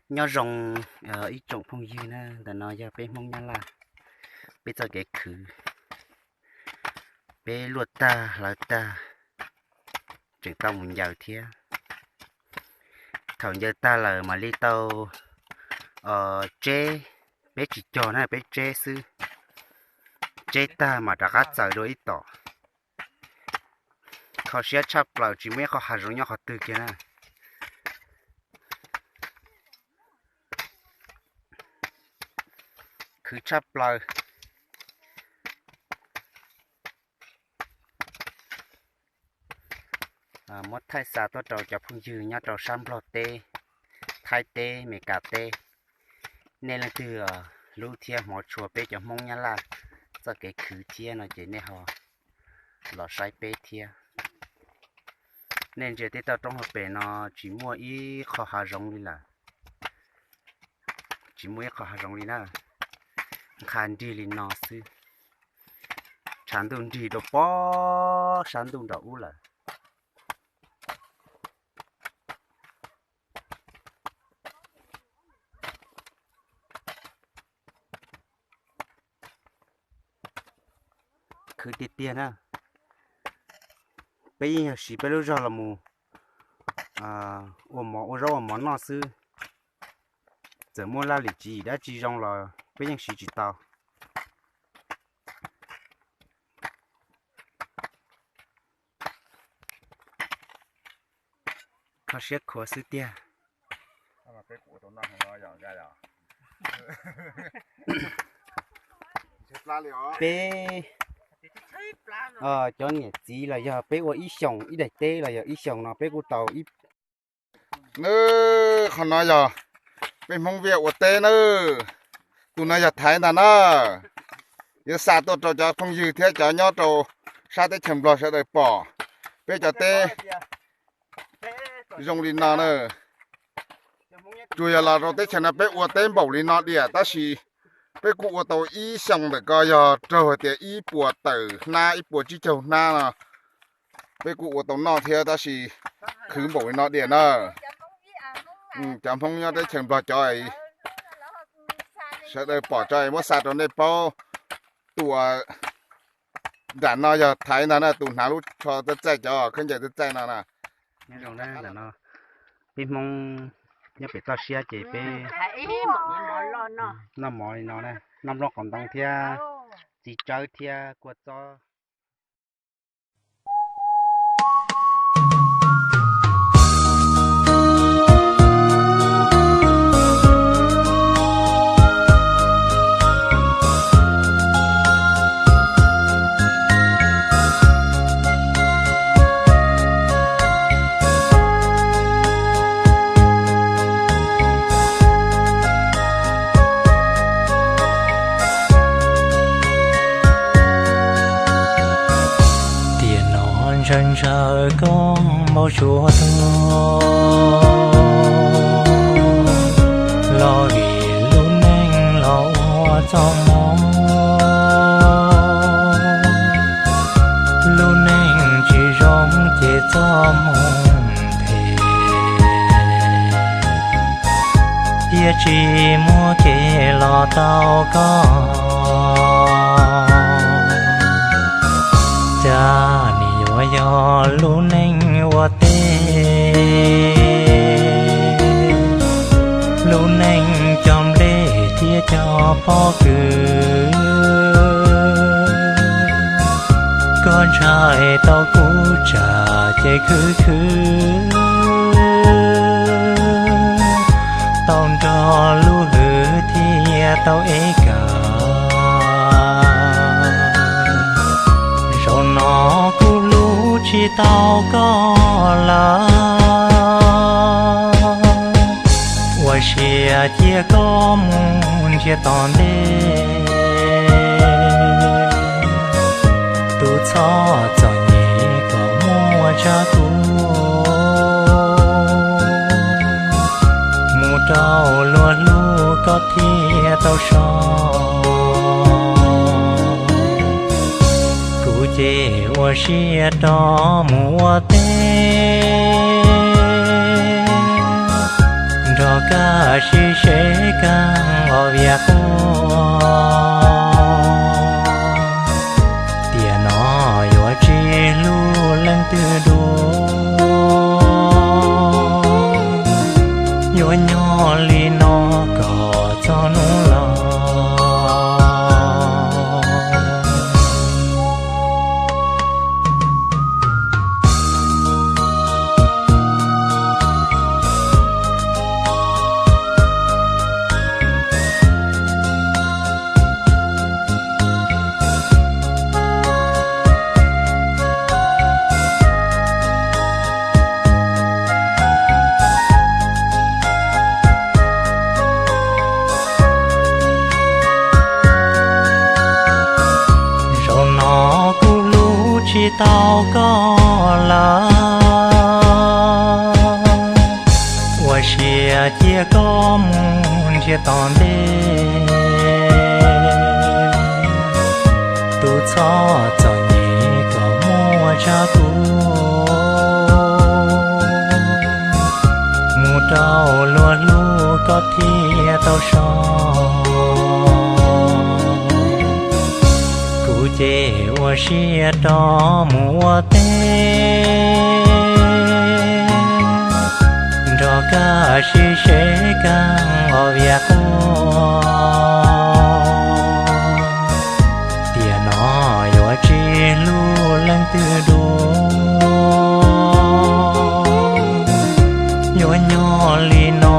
Nyob zoo ib tsoom phooj ywg na, ntawm no yog peb Hmoob Nyab Laj, peb txoj kev khwv, peb luaj tag hlawv tag, tseem tau mus ncaws thiab. Thaum ncaws tag lawm mam li tau tseb, peb tsis cog na, peb tseb xwb. Tseb tag mam rov qab txaws dua ib tom. Kho siab tshaj plaws, tsis muaj ib qho hav zoov nyob qhov twg kiag na. Khwv tshaj plaws. Muab thaij xa tuaj rau cov phooj ywg nyob rau sab Nplog teb, Thaib teb, Meskas teb. Nej leej twg hlub thiab hmov tshua peb cov Hmoob Nyab Laj txoj kev khwv thiab no ces nej ho los saib peb thiab. Nej ntsia tej toj roob hauv pes no tsis muaj ib qho hav zoov li lawm. Tsis muaj ib qho hav zoov li na. Nqha nrig li no xwb. Tshav ntuj nrig rau pob sab ntuj nram ub lawm. Khwv tiag tiag na. Peb yeej yog siv peb lub zog los mus ua mov, ua zaub ua mov noj xwb. Txawm muaj laj lim tswv yim dab tsi zoo los peb yeej siv tsis tau. Kho siab khuav xwb tiag. Peb cov niam txiv los yog peb ua ib xyoos, ib daim teb los yog ib xyoos no peb kuj tau ib. Nws qhov no yog peb Hmoob Viaj ua teb na. Tus no yog Thaiv ntag na. Yuav xa tuaj rau cov phooj ywg thiab cov nyob rau sab teb chaws Nplog sawv daws pom peb cov teb zoo li no na. Tsuas yog los rau teb chaws no peb ua teb npaum li no diam, tab sis peb kuj ua tau ib xyoos ntawm ko yog raug hais tias ib puas tawm hnab, ib puas tsib caug hnab no. Peb kuj ua tau noj thiab tab sis khwv npaum li no diam na. Cov Hmoob nyob teb chaws Nplog cov sawv daws pom tso muab xa rau nej paub. Tus nram no yog Thaiv ntag na, tus hnav lub tsho txaij txaij, cov khaub ncaws txaij txaij no na. Peb Hmoob nyob pem toj siab ces peb noj mov li no, noj nplooj qos ntoo thiab txiv tsawb thiab kua txob. Tiam no ntshaw ntshaw koj npau suav tuag, los vim lub neej los ua txoj hmoov. Lub neej tsis zoo ces txoj hmoov phem, thiaj tsis muaj kev los tau koj. Cas nim yuav yog lub neej ua teb, lub neej cog nplej thiab cog pob kws. Koj ntshai tau kuv tsam ces khwv khwv, tau nrog lub hwj thiaj tau ev kawm. Zaum no kuv hlub tsis tau koj lawm, ua siab cia koj mus ntsiag tom ntej. Tus txhob txom nyem kom muaj tsa kuv, mus rau luag hlub koj thiaj tau so. Kuv ces ua siab rov mus ua teb, nrog Kaj siv seb kaj los vias quaj, tiam no yuav tsis hlub leej twg dua. Yuav nyob li no kom txog hnub laus. Zaum no kuv hlub tsis tau koj lawm, ua siab cia koj mus nrhiav tom ntej. Tus txhob txom nyem kom muaj tsa kuv, mus rau luag hlub koj thiaj tau so. Kuv ces ua siab rov mus ua teb, nrog kaj siv seb kaj los vias quaj. Tiam no yuav tsis hlub leej twg dua. Yuav nyob li no